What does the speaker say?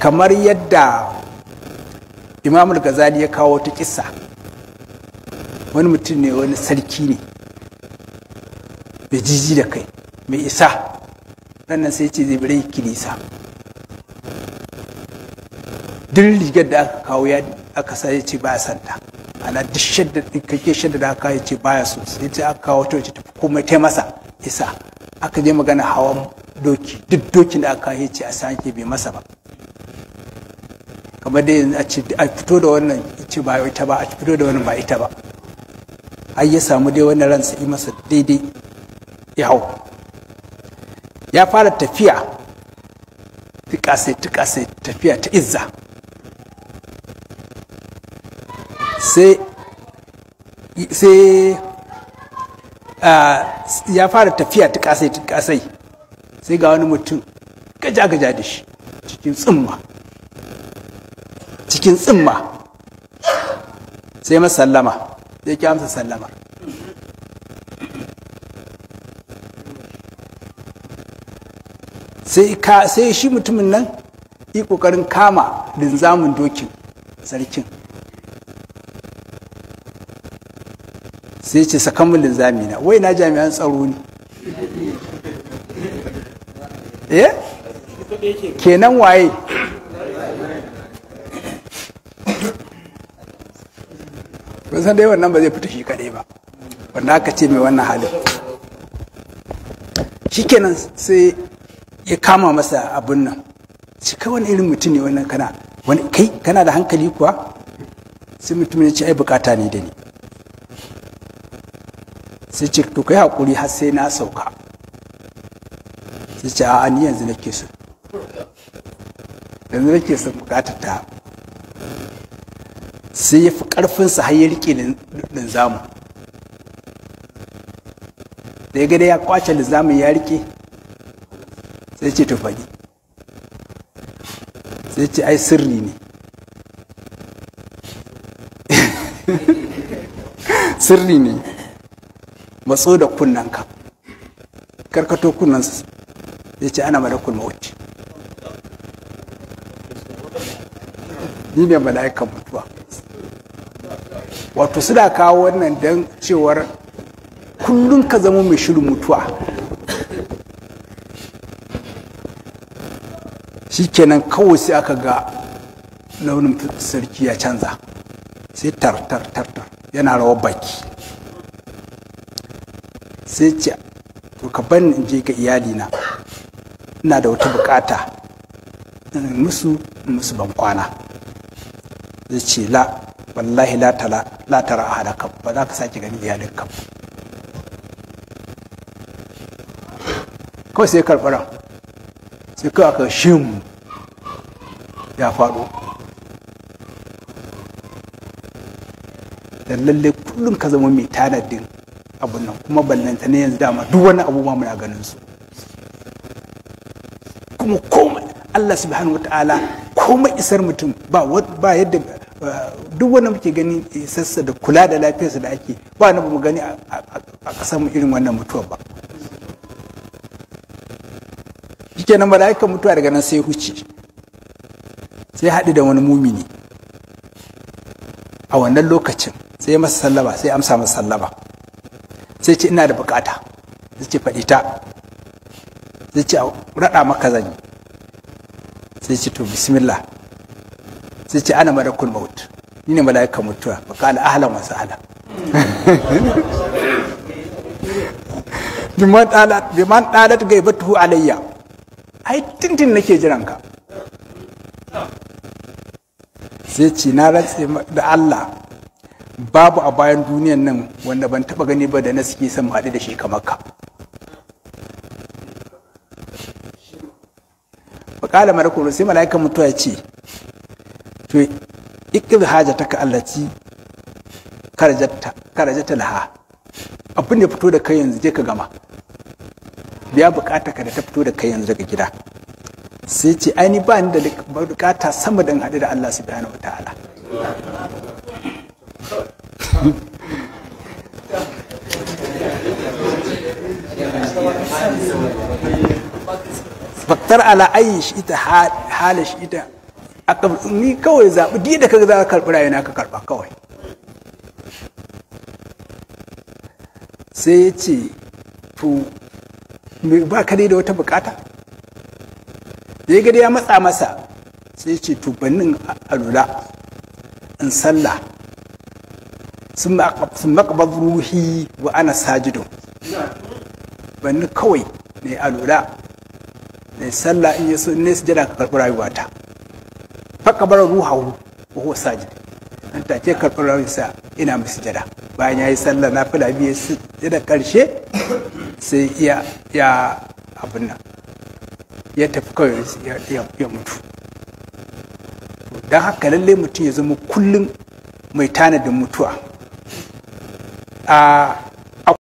Kamar yadda Imamul Ghazali ya kawo ta kissa, wani mutum ne, wani sarki ne mai jiji da kai, mai isa. Sannan sai ce zai bari kilisa. Duk rigar da aka kawo ya aka sa, ya ce ba santa. Ana duk shadda kake shadda da aka, ya ce baya so. Sai ce aka kawo ta wacce tafi komai ta masa isa. Aka je magana hawan doki, duk dokin da aka, ya ce a sake, bai masa ba. Kamar dai yanzu a ce a fito da wannan, ya ce ba ita ba, a fito da wannan, ba ita ba. Har ya samu dai wannan ransa yi masa daidai, ya hau, ya fara tafiya tukasai tukasai, tafiya ta izza. Sai ya fara tafiya tukasai tukasai, sai ga wani mutum gaja gaja da shi cikin tsimma, cikin tsimma. Sai masa sallama, sai ki amsa sallama. Sai shi mutumin nan yi kokarin kama linzamin dokin sarkin. Sai ce, "Sakan min linzami na." Wai na jami'an tsaro ne? Eh, kenan waye? Kun san dai wannan ba zai fita shi kaɗai ba, wanda aka ce mai wannan halin. Shikenan, sai ya kama masa abun nan. Shi kai, wani irin mutum ne wannan? Kana wani kai, kana da hankali kuwa? Sai mutum ya ce, "Ai bukata ne da ni." Sai ce, "To kai hakuri har sai na sauka." Sai ce, "A'a, ni yanzu nake so, yanzu nake son bukatar ta." Sai ya fi karfinsa har ya rike linzamu. Da ya gada ya kwace linzamin ya rike, sai ce, "To faɗi." Sai ce, "Ai sirri ne, sirri ne, matso da kunnanka." Karkato kunnansa, ya ce, "Ana malakul maut, ni ne mala'ikan mutuwa." Wato suna kawo wannan don cewar kullum ka zama mai shirin mutuwa. Shikenan, kawai sai aka ga launin sarki ya canza, sai tar tar tar tar, yana rawar baki. Sai ce, "To ka ban in je ga iyalina, ina da wata bukata in musu ban kwana." Zai ce, "La wallahi, la tala la tara ahlaka, ba za ka sake ganin iyalinka." Kawai sai karɓar, sai kawai aka shim, ya faɗo. Da lalle kullum ka zama mai tanadin abun nan. Kuma ballanta ne yanzu, dama duk wani abubuwa muna ganin su. Kuma komai Allah subhanahu wataala, komai isar mutum, ba yadda duk wanda muke gani isarsa da kula da lafiyarsa da ake ba na mu gani a kasar mu irin wannan mutuwa ba. Shikenan, mala'ikan mutuwa daga nan sai huce, sai haɗu da wani mumini a wannan lokacin. Sai masa sallama, sai amsa masa sallama. Sai ce, "Ina da bukata." Sai ce, "Faɗi ta." Sai ce, "Raɗa maka zan yi." Sai ce, "To bismillah." Sai ce, "Ana malakul maut, ni ne mala'ikan mutuwa." Fa qala, "Ahlan wa sahlan." Biman dalat gaibatuhu alayya, ai tintin nake jiran ka. Sai ce, "Na rantse da Allah, babu a bayan duniyan nan wanda ban taba gani ba da na suke son mu haɗu da shi kamar ka." Faƙala malakul, sai mala'ikan mutuwa ya ce, "To iqdi hajataka allati karajata laha, abin da fito da kai yanzu, je ka gama, biya bukata ka da ta fito da kai yanzu daga gida." Sai ce, "Ai ni ba ni da bukata sama da in haɗu da Allah subhanahu wataala." Faktar ala ayi shi ita hala shi ita Ni kawai zaɓi duk da kaga za ka karɓi rayuwa ka karɓa kawai. Sai ya ce to ba ka dai da wata bukata? Da ya gada ya matsa masa sai ya ce to bannin alula in sallah sun maƙabar ruhi wa ana sajido, banni kawai ne alula ne sallah in yaso ne sujada ka karɓi rayuwata. Faƙabar ruhahu wa huwa sajid, nan take karɓi rayuwarsa ina mai sujada. Bayan ya yi sallah na fila biyu sujada ƙarshe sai ya abin nan ya tafi kawai ya mutu. Don haka lallai mutum ya zama kullum mai tanadin mutuwa. A